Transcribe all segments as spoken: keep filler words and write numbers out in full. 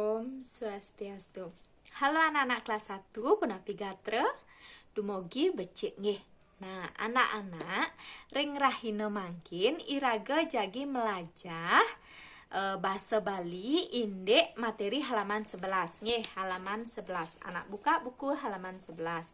Om Swastiastu. Halo anak-anak kelas satu, punapi gatra? Dumogi becik nggih. Nah, anak-anak, ring rahina mangkin iraga jagi melajah eh, basa Bali indik materi halaman sebelas nggih, halaman sebelas. Anak buka buku halaman sebelas.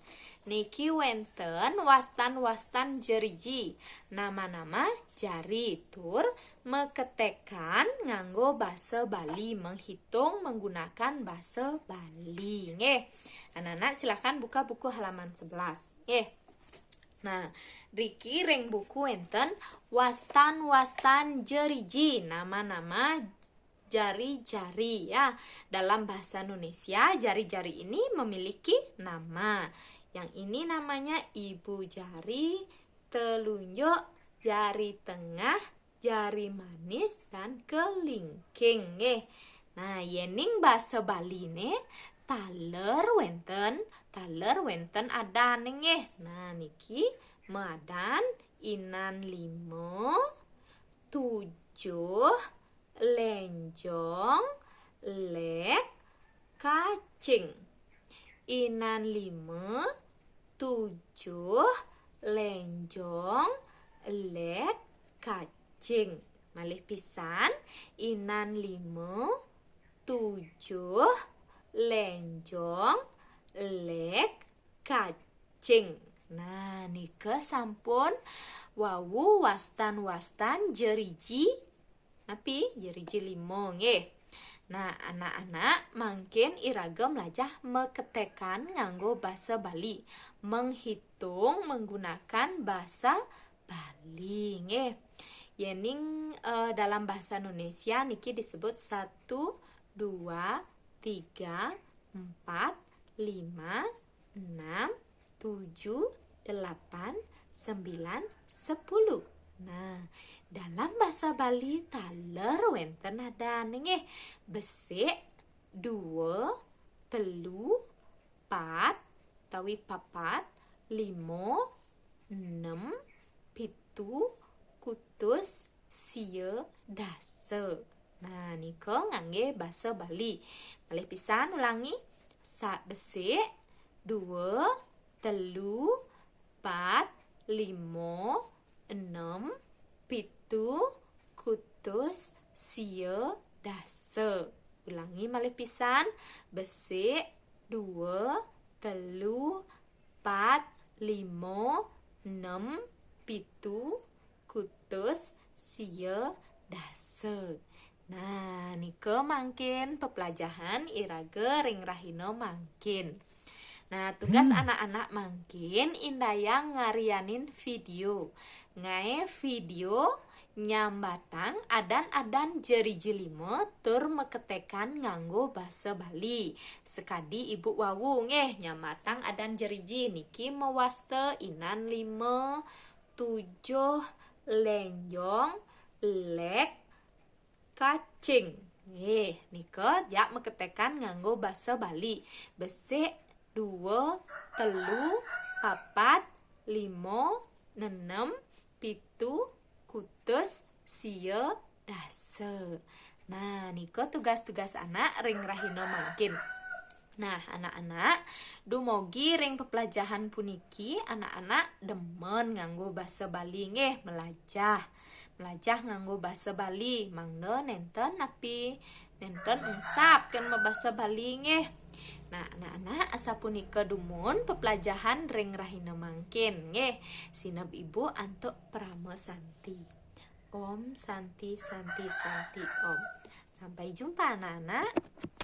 Niki wenten wastan-wastan jeriji, nama-nama jari tur maketekan nganggo basa Bali, menghitung menggunakan basa Bali nggih. Anak-anak silakan buka buku halaman sebelas nggih. Nah, riki ring buku wenten wastan-wastan jeriji, nama-nama jari-jari ya. Dalam bahasa Indonesia, jari-jari ini memiliki nama. Yang ini namanya ibu jari, telunjuk, jari tengah, jari manis, dan kelingking nggih. Nah, yening basa Baline taler wenten, taler wenten adane nggih. Nah, niki madan inan lima, tujuh, lenjong, lek, kacing. Inan lima, tujuh, lenjong, lek, kacing. Malih pisan, inan lima, tujuh, lenjong, lek, kacing. Nah, nika sampun wau wastan-wastan jeriji. Napi? Jeriji lima nggih. Nah, anak-anak, mangkin iraga melajah maketekan nganggo basa Bali, menghitung menggunakan basa Bali nggih. Yening eh, dalam bahasa Indonesia niki disebut satu, dua, tiga, empat, lima, enam, tujuh, delapan, sembilan, sepuluh. Nah, dalam basa Bali taler wenten adane nggih. Besik, dua, telu, pat, utawi papat, lima, enem, pitu, kutus, sia, dasa. Nah, nika ngangge basa Bali. Malih pisan ulangi. Sa-, besik, dua, telu, pat, lima, enem, pitu, kutus, sia, dasa. Ulangi malih pisan. Besik, dua, telu, pat, lima, enem, pitu, kutus, sia, dasa. Nah, nika mangkin peplajahan iraga ring rahina mangkin. Nah, tugas anak-anak mangkin indayang ngarianin video. Ngae video nyambatang adan-adan jeriji lima tur maketekan nganggo basa Bali. Sakadi ibu wau nggih, nyambatang adan jeriji niki mawasta inan lima, tujuh, lenjong, lek, kacing. Nggih, nika jak maketekan nganggo basa Bali. Besik, dua, telu, papat, lima, enem, pitu, kutus, sia, dasa. Nah, nika tugas-tugas anak ring rahina mangkin. Nah, anak-anak, dumugi ring peplajahan puniki, anak-anak demen nganggo basa Bali nggih, melajah. Melajah nganggo basa Bali, mangda nenten napi, nenten ungsap kan mabasa Bali nggih. Nah, anak-anak, asapunika dumun peplajahan ring rahina mangkin nggih. Sineb ibu antuk parama santi. Om Santi, Santi, Santi, Om. Sampai jumpa, anak-anak.